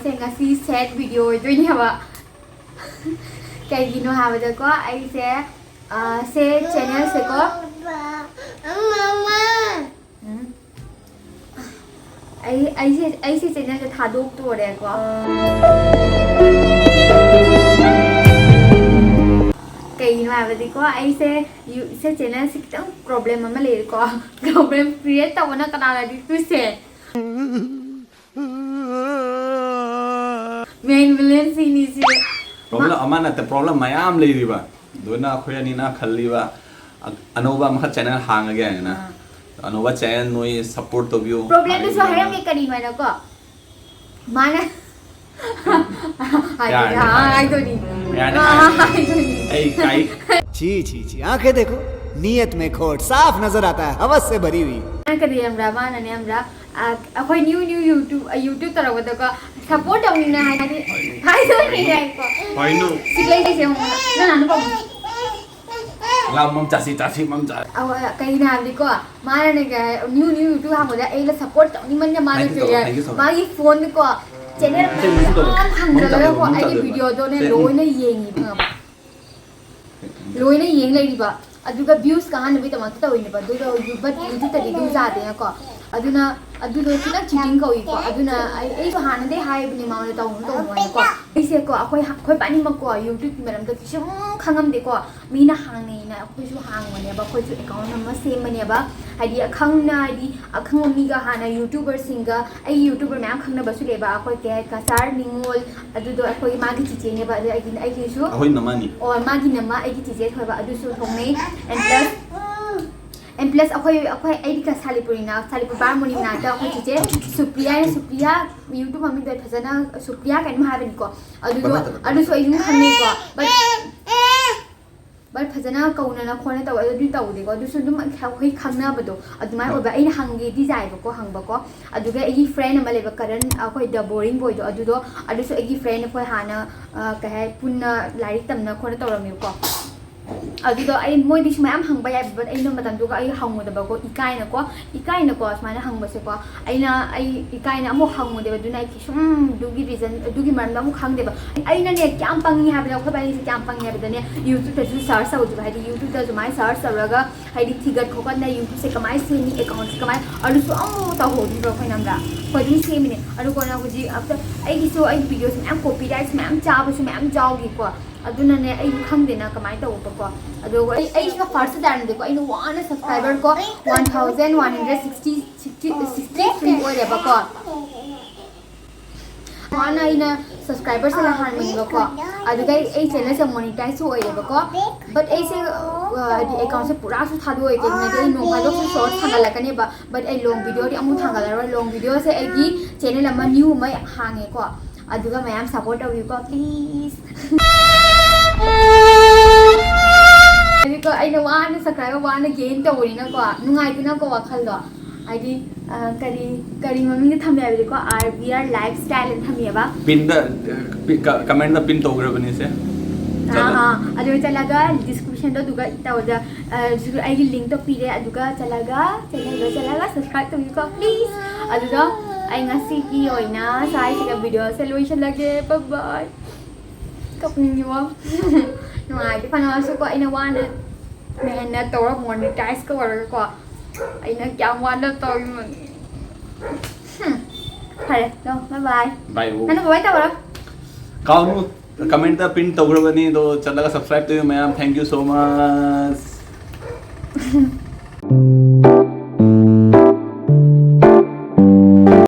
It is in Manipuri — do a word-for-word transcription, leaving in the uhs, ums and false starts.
ꯁꯦ, ꯉꯁꯤ sad video ꯑꯣꯏꯗꯣꯏꯅꯦꯕ꯫ ꯀꯩꯒꯤꯅꯣ ꯍꯥꯏꯕꯗꯀꯣ, ꯑꯩꯁꯦ, ꯑ, ꯁꯦ channel ꯁꯦꯀꯣ, ꯎꯝ꯫ ꯑꯩ, ꯑꯩꯁꯦ, ꯑꯩꯁꯦ channel ꯁꯦ ꯊꯥꯗꯣꯛꯇꯣꯔꯦꯀꯣ꯫ ꯀꯩꯒꯤꯅꯣ ꯍꯥꯏꯕꯗꯤꯀꯣ, ꯑꯩꯁꯦ ꯌꯨ-, ꯁꯦ channel ꯁꯦ ꯈꯤꯇꯪ problem ꯑꯃ ꯂꯩꯔꯦꯀꯣ꯫ Problem create ꯇꯧꯕꯅ ꯀꯅꯥꯅꯗꯤ ꯇꯨꯁꯦ? Main villain ꯁꯤꯅꯤ ꯁꯤ꯫ Problem ꯑꯃ ꯅꯠꯇꯦ, problem ꯃꯌꯥꯝ ꯂꯩꯔꯤꯕ꯫ ꯑꯗꯨꯅ ꯑꯩꯈꯣꯏ ꯑꯅꯤꯅ ꯈꯜꯂꯤꯕ, ꯑ-, ꯑꯅꯧꯕ ꯑꯃꯈꯛ channel ꯍꯥꯡꯉꯒꯦ ꯍꯥꯏꯅ꯫ ꯑꯥ꯫ ꯑꯅꯧꯕ channel ꯅꯣꯏ support ꯇꯧꯕꯤꯌꯨ꯫ Problem ꯗꯨꯁꯨ ꯍꯥꯏꯔꯝꯒꯦ ꯀꯔꯤꯅꯣ ꯍꯥꯏꯅꯀꯣ꯫ ꯃꯥꯅ ꯍꯥꯏꯗꯣꯏꯅꯤ, ꯌꯥꯔꯦ, ꯌꯥꯔꯦ꯫ ꯍꯥꯏꯗꯣꯏꯅꯤ꯫ ꯌꯥꯔꯦ, ꯑꯥ, ꯌꯥꯔꯦ꯫ ꯍꯥꯏꯗꯣꯏꯅꯤ꯫ ꯑꯩ ꯀꯥꯏ꯫ छी, छी, छी, आंखें देखो, नीयत में खोट साफ नजर आता है, हवस से भरी हुई। ꯃꯥꯅ ꯀꯔꯤ ꯍꯥꯏꯕ꯭ꯔꯥ? ꯃꯥꯅꯅꯦ ꯍꯥꯏꯕ꯭ꯔꯥ? ꯑ, ꯑꯩꯈꯣꯏ new new YouTube, ꯑ, YouTube ꯇꯧꯔꯛꯄꯗꯀꯣ, support ꯇꯧꯅꯤꯡꯉꯦ ꯍꯥꯏꯗꯤ, ꯍꯥꯏꯗꯣꯏꯅꯦ ꯍꯥꯏꯀꯣ꯫ ꯍꯣꯏꯅꯨ꯫ ꯁꯤ ꯂꯩꯔꯤꯁꯦ ꯌꯦꯡꯉꯣ꯫ ꯅꯪ ꯍꯥꯟꯅ ꯄꯥꯎ꯫ ꯂꯥꯎ, ꯃꯝ ꯆꯥꯁꯤ, ꯆꯥꯁꯤ, ꯃꯝ ꯆꯥ-꯫ ꯑ, ꯀꯩꯅꯣ ꯍꯥꯏꯕꯗꯤꯀꯣ, ꯃꯥꯅꯅꯦ new new YouTube ꯍꯥꯡꯕꯗ ꯑꯩꯅ support ꯇꯧꯅꯤꯡꯃꯟꯅ ꯃꯥꯅ ꯍꯥꯏꯒꯦ ꯇꯧꯔꯣ, ꯀꯩ ꯍꯥꯏ-, ꯍꯥꯏꯒꯦ ꯇꯧꯔꯣ꯫ ꯃꯥꯒꯤ phone ꯀꯣ, channel ꯁꯦ ꯃꯌꯥꯝ ꯃꯝ ꯆꯥꯗꯣꯏꯔꯣ, ꯍꯥꯡꯖꯜꯂꯒꯀꯣ, ꯃꯝ ꯑꯩꯒꯤ ꯆꯥꯗꯣꯏꯔꯣ? Video ꯗꯣꯅꯦ ꯁꯦ, ꯎꯝ꯫ ꯂꯣꯏꯅ ꯌꯦꯡꯉꯤꯕ ꯈꯪꯉꯕ? ꯂꯣꯏꯅ ꯌꯦꯡ ꯂꯩꯔꯤꯕ꯫ ꯑꯗꯨꯒ views ꯀꯥꯍꯟꯅꯕꯒꯤꯗꯃꯛꯇ ꯇꯧꯔꯤꯅꯦꯕ꯫ ꯑꯗꯨꯒ ꯌꯨ-, but YouTube ꯇꯗꯤ ꯑꯗꯨꯝ ꯌꯥꯗꯦꯅꯀꯣ꯫ ꯑꯗꯨꯅ ꯑꯗꯨꯗꯣ ꯈꯤꯇꯪ cheating ꯀꯧꯏꯀꯣ꯫ ꯑꯗꯨꯅ ꯑꯩ, ꯑꯩꯁꯨ ꯍꯥꯟꯅꯗꯩ ꯍꯥꯏꯕꯅꯦ ꯃꯉꯣꯟꯗ ꯇꯧꯅꯨ, ꯇꯧꯅꯨ ꯍꯥꯏꯅꯀꯣ꯫ ꯑꯩꯁꯦꯀꯣ, ꯑꯩꯈꯣꯏ ꯍ-, ꯑꯩꯈꯣꯏ ꯄꯥꯅꯤꯃꯛꯀꯣ YouTubeꯀꯤ ꯃꯔꯝꯗ ꯀꯩꯁꯨꯝ ꯈꯪꯉꯝꯗꯦꯀꯣ꯫ ꯃꯤꯅ ꯍꯥꯡꯅꯩꯅ ꯑꯩꯈꯣꯏꯁꯨ ꯍꯥꯡꯕꯅꯦꯕ꯫ ꯑꯩꯈꯣꯏꯁꯨ account ꯑꯃ ꯁꯦꯝꯕꯅꯦꯕ꯫ ꯍꯥꯏꯗꯤ ꯑꯈꯪꯅ, ꯍꯥꯏꯗꯤ ꯑꯈꯪꯕ ꯃꯤꯒ ꯍꯥꯟꯅ YouTuberꯁꯤꯡꯒ, ꯑꯩ YouTuber ꯃꯌꯥꯝ ꯈꯪꯅꯕꯁꯨ ꯂꯩꯕ꯫ ꯑꯩꯈꯣꯏ ꯀꯩ ꯍꯥꯏ, ꯀꯁꯥꯔ ꯅꯤꯉꯣꯜ, ꯑꯗꯨꯗꯣ ꯑꯩꯈꯣꯏ ꯃꯥꯒꯤ ꯆꯤꯆꯦꯅꯦꯕ꯫ ꯑꯗꯨ ꯑꯩꯒꯤ, ꯑꯩꯒꯤꯁꯨ ꯑꯩꯈꯣꯏ ꯅꯃꯥꯅꯤ꯫ ꯑꯣ, ꯃꯥꯒꯤ ꯅꯃꯥ, ꯑꯩꯒꯤ ꯆꯤꯆꯦ ꯊꯣꯏꯕ, ꯑꯗꯨꯁꯨ ꯊꯣꯡꯅꯩ꯫ And plus, and plus ꯑꯩꯈꯣꯏ, ꯑꯩꯈꯣꯏ, ꯑꯩꯗꯤ ꯀ-, ꯁꯥꯂꯤꯄꯨꯔꯤꯅ, ꯁꯥꯂꯤꯄꯨꯔ ꯕꯥꯃꯣꯟꯅꯤ ꯃꯅꯥꯛꯇ ꯑꯩꯈꯣꯏ ꯆꯤꯆꯦ ꯁꯨꯄ꯭ꯔꯤꯌꯥ, ꯁꯨꯄ꯭ꯔꯤꯌꯥ YouTube ꯃꯃꯤꯡꯗꯣ ꯑꯩ ꯐꯖꯅ ꯁꯨꯄ꯭ꯔꯤꯌꯥ ꯀꯩꯅꯣꯝ ꯍꯥꯏꯕꯅꯤꯀꯣ꯫ ꯑꯗꯨꯗꯣ, ꯕꯕꯥ ꯇꯧꯔꯣ꯫ ꯑꯗꯨꯁꯨ ꯑꯩ ꯑꯗꯨꯝ ꯈꯪꯅꯩꯀꯣ꯫ But, but ꯐꯖꯅ ꯀꯧꯅꯅ ꯈꯣꯠꯅ ꯇꯧꯋꯦ, ꯑꯗꯨꯗꯤ ꯇꯧꯗꯦꯀꯣ꯫ ꯑꯗꯨꯁꯨ ꯑꯗꯨꯝ ꯑꯩꯈꯣꯏ ꯈꯪꯅꯕꯗꯣ ꯑꯗꯨꯃꯥꯏꯅ ꯍꯣꯏ꯫ ꯑꯣꯏꯕ꯫ ꯑꯩꯅ ꯍꯪꯒꯦꯗꯤ ꯌꯥꯏꯕꯀꯣ, ꯍꯪꯕꯀꯣ꯫ ꯑꯗꯨꯒ ꯑꯩꯒꯤ friend ꯑꯃ ꯂꯩꯕ, ꯀꯔꯟ, ꯑꯩꯈꯣꯏ The Boring Boyꯗꯣ, ꯑꯗꯨꯗꯣ, ꯑꯗꯨꯁꯨ ꯑꯩꯒꯤ friend, ꯑꯩꯈꯣꯏ ꯍꯥꯟꯅ, ꯑ, ꯀꯩ ꯍꯥꯏ, ꯄꯨꯟꯅ ꯂꯥꯏꯔꯤꯛ ꯇꯝꯅ ꯈꯣꯠꯅ ꯇꯧꯔꯝꯃꯦꯕꯀꯣ꯫ ꯑꯗꯨꯗꯣ ꯑꯩ, ꯃꯣꯏꯗꯤꯁꯨ ꯃꯌꯥꯝ ꯍꯪꯕ ꯌꯥꯏ, but ꯑꯩꯅ ꯃꯇꯝꯗꯨꯒ ꯑꯩ ꯍꯪꯉꯨꯗꯕꯀꯣ, ꯏꯀꯥꯏꯅꯀꯣ, ꯏꯀꯥꯏꯅꯀꯣ ꯁꯨꯃꯥꯏꯅ ꯍꯪꯕꯁꯦꯀꯣ, ꯑꯩꯅ, ꯑꯩ ꯏꯀꯥꯏꯅ ꯑꯃꯨꯛ ꯍꯪꯉꯨꯗꯦꯕ꯫ ꯑꯗꯨꯅ ꯑꯩ ꯀꯩꯁꯨꯝ ꯑꯗꯨꯒꯤ reason, ꯑꯗꯨꯒꯤ ꯃꯔꯝꯗ ꯑꯃꯨꯛ ꯈꯪꯗꯦꯕ꯫ ꯑꯩꯅꯅꯦ ꯀꯌꯥꯝ ꯄꯪꯉꯤ ꯍꯥꯏꯕꯗ, ꯑꯩꯈꯣꯏ ꯕꯥꯅꯤꯁꯦ ꯀꯌꯥꯝ ꯄꯪꯉꯤ ꯍꯥꯏꯕꯗꯅꯦ, YouTube-ꯇꯁꯨ search ꯇꯧꯗꯕ, ꯍꯥꯏꯗꯤ YouTube-ꯇ ꯑꯗꯨꯃꯥꯏꯅ search ꯇꯧꯔꯒ, ꯍꯥꯏꯗꯤ ꯊꯤꯒꯠ ꯈꯣꯠꯀꯠꯅ YouTube-ꯁꯦ ꯀꯃꯥꯏꯅ ꯁꯦꯝꯃꯤ, account-ꯁꯦ ꯀꯃꯥꯏꯅ, ꯑꯗꯨꯁꯨ ꯑꯃꯨꯛ ꯇꯧꯍꯧꯗ꯭ꯔꯤꯕ ꯑꯩꯈꯣꯏꯅ ꯑꯝꯇ꯫ ꯑꯩꯈꯣꯏ ꯑꯗꯨꯝ ꯁꯦꯝꯃꯤꯅꯦ꯫ ꯑꯗꯨ ꯀꯣꯟꯅ ꯍꯧꯖꯤꯛ ꯑꯝꯇ, ꯑꯩꯒꯤꯁꯨ, ꯑꯩꯒꯤ video-ꯁꯦ ꯃꯌꯥꯝ copyright ꯃꯌꯥꯝ ꯆꯥꯕꯁꯨ ꯃꯌꯥꯝ ꯌꯥꯎꯈꯤꯀꯣ꯫ ꯑꯗꯨꯅꯅꯦ, ꯑꯩꯁꯨ ꯈꯪꯗꯦꯅ ꯀꯃꯥꯏꯅ ꯇꯧꯕꯀꯣ꯫ ꯑꯗꯨꯒ ꯑꯩ, ꯑꯩꯁꯤꯅ first ꯇꯥꯔꯝꯗꯦꯀꯣ, ꯑꯩꯅ ꯋꯥꯅ subscriber ꯀꯣ, one thousand one hundred sixty, sixty, sixty three ꯑꯣꯏꯔꯦꯕꯀꯣ꯫ ꯋꯥꯅ ꯑꯩꯅ subscriber-ꯁꯦ ꯂꯥꯛꯍꯟꯕꯅꯦꯕꯀꯣ꯫ ꯑꯗꯨꯒ ꯑꯩ, ꯑꯩ channel-ꯁꯦ monetize-ꯁꯨ ꯑꯣꯏꯔꯦꯕꯀꯣ꯫ But ꯑꯩꯁꯦ, ꯑ, ꯍꯥꯏꯗꯤ account-ꯁꯦ ꯄꯨꯔꯥꯁꯨ ꯊꯥꯗꯣꯛꯑꯣꯏ, ꯀꯩꯒꯤꯅꯣꯗꯤ ꯑꯩ ꯅꯣꯡ ꯐꯥꯗꯣꯛꯁꯨ short ꯊꯥꯒꯠꯂꯛꯀꯅꯦꯕ꯫ But ꯑꯩ long video-ꯗꯤ ꯑꯃꯨꯛ ꯊꯥꯡꯒꯠꯂꯔꯣꯏ꯫ Long video-ꯁꯦ ꯑꯩꯒꯤ channel ꯑꯃ new ꯑꯃ ꯍꯥꯡꯉꯦꯀꯣ, ꯑꯗꯨꯒ ꯃꯌꯥꯝ support ꯇꯧꯕꯤꯌꯨꯀꯣ, please꯫ ꯍꯥꯏꯗꯤꯀꯣ, ꯑꯩꯅ ꯋꯥꯅ subscriber ꯋꯥꯅ gain ꯇꯧꯕꯅꯤꯅꯀꯣ, ꯅꯨꯡꯉꯥꯏꯇꯦꯅꯀꯣ ꯋꯥꯈꯜꯗꯣ꯫ ꯍꯥꯏꯗꯤ, ꯑ, ꯀꯔꯤ, ꯀꯔꯤ ꯃꯃꯤꯡꯗ ꯊꯝꯃꯦ ꯍꯥꯏꯕꯗꯤꯀꯣ, R B R Lifestyle ꯑꯅ ꯊꯝꯃꯦꯕ꯫ Pin-ꯗ, ꯑ, ꯄꯤ-, ꯀ-, comment-ꯗ pin ꯇꯧꯈ꯭ꯔꯕꯅꯦ ꯏꯆꯦ꯫ ꯑꯥ, ꯆꯠꯂꯣ꯫ ꯑꯥ, ꯑꯗꯨꯒ ꯆꯠꯂꯒ description-ꯗꯣ ꯑꯗꯨꯒ ꯇꯧꯗ, ꯑ, ꯑꯩꯒꯤ link-ꯇꯣ ꯄꯤꯔꯦ, ꯑꯗꯨꯒ ꯆꯠꯂꯒ channel-ꯗꯣ ꯆꯠꯂꯒ subscribe ꯇꯧꯕꯤꯌꯨꯀꯣ, please꯫ ꯑꯗꯨꯒ ꯑꯩ ꯉꯁꯤꯒꯤ ꯑꯣꯏꯅ ꯁ꯭ꯋꯥꯏꯁꯤꯗ video-ꯁꯦ ꯂꯣꯏꯁꯤꯜꯂꯒꯦ꯫ Bye bye꯫ ꯀꯞꯅꯤꯡꯉꯤꯕꯣ꯫ ꯅꯨꯡꯉꯥꯏꯇꯦ꯫ ꯐꯅꯕꯁꯨꯀꯣ, ꯑꯩꯅ ꯋꯥꯅ ꯃꯦꯍꯅꯠ ꯇꯧꯔ monetize-ꯀ ꯑꯣꯏꯔꯒꯀꯣ, ꯑꯩꯅ ꯀꯌꯥꯝ ꯋꯥꯅ ꯇꯧꯔꯤꯕꯅꯤ꯫ ꯍꯝ꯫ ꯐꯔꯦ, ꯂꯣ, bye bye꯫ Bye꯫ ꯅꯪꯅ bye bye ꯇꯧꯔꯣ꯫ ꯀꯥꯎꯅꯨ, comment-ꯇ pin ꯇꯧꯈ꯭ꯔꯕꯅꯤ, ꯑꯗꯣ ꯆꯠꯂꯒ subscribe ꯇꯧꯕꯤꯌꯨ ꯃꯌꯥꯝ꯫ Thank you so much꯫